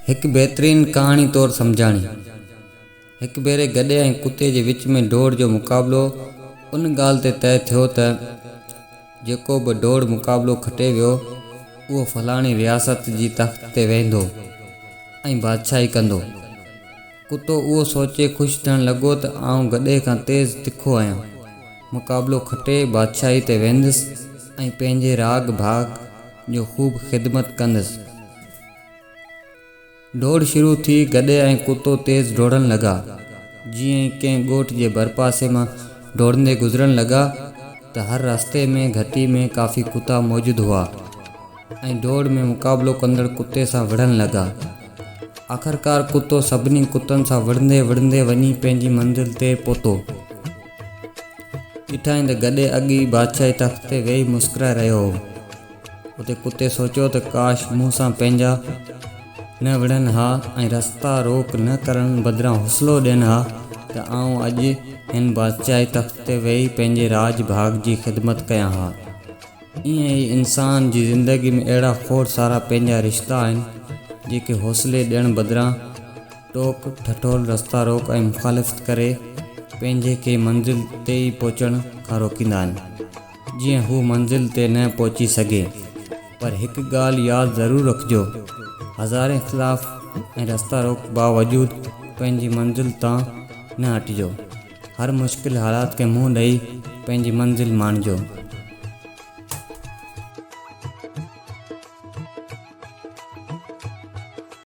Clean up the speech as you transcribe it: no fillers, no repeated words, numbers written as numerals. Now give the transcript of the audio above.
هڪ بهترين ڪهاڻي طور سمجهاڻي. هڪ ڀيري گڏهه ۽ ڪتي جي وچ ۾ ڊوڙ جو مقابلو ان ڳالهه تي طئي ٿيو ته جيڪو به ڊوڙ مقابلو کٽي ويو اهو فلاڻي رياست جي تخت تي ويهندو ۽ بادشاهي ڪندو. ڪتو اهو سوچي خوش ٿيڻ لڳو ته آئون گڏهه کان تيز تکو آهيان، مقابلو کٽي بادشاهي تي ويهندس ۽ پنهنجي راڳ ڀاڳ جو خوب خدمت ڪندس. ڊوڙ شروع ٿي، گڏهه ۽ ڪتو تيز ڊوڙڻ لڳا. جيئن ئي ڪنهن ڳوٺ جي ڀرپاسي مان ڊوڙندي گذرڻ لڳا ته هر رستي ۾ گهٽي ۾ ڪافي ڪتا موجود هئا ۽ ڊوڙ ۾ مقابلو ڪندڙ ڪتي سان وڙهڻ لڳا. آخرڪار ڪتو سڀني ڪتن سان وڙهندي وڙهندي وڃي پنهنجي منزل تي پهتو. ڏٺائين ته گڏهه اڳ ئي بادشاهي تخت تي ويهي مسڪرائي رهيو هو. اتي ڪتي سوچيو ته ڪاش مون سان پنهنجا نه وڙهن ها ۽ رستا روڪ نه ڪرڻ بدران حوصلو ڏين ها ته آئون اڄ هن بادشاهي تخت تي ويهي پنهنجي راڄ ڀاڳ جي خدمت ڪيان ها. ائين ئي انسان جي زندگي ۾ اهڙا کوڙ سارا پنهنجا رشتا آهن جيڪي حوصلي ڏيڻ بدران ٽوڪ، ٺٺول، رستا روڪ ۽ مخالفت ڪري پنهنجي کي منزل تي ئي پهچڻ کان روڪيندا آهن. جيئن هو منزل تي نه پهچي سگهي. پر هڪ ڳالهه ياد ضرور رکجو، هزارين اختلاف ۽ رستا روڪ باوجود پنهنجي منزل تان نه هٽجو. هر مشڪل حالات کي منهن ڏئي پنهنجي منزل ماڻجو.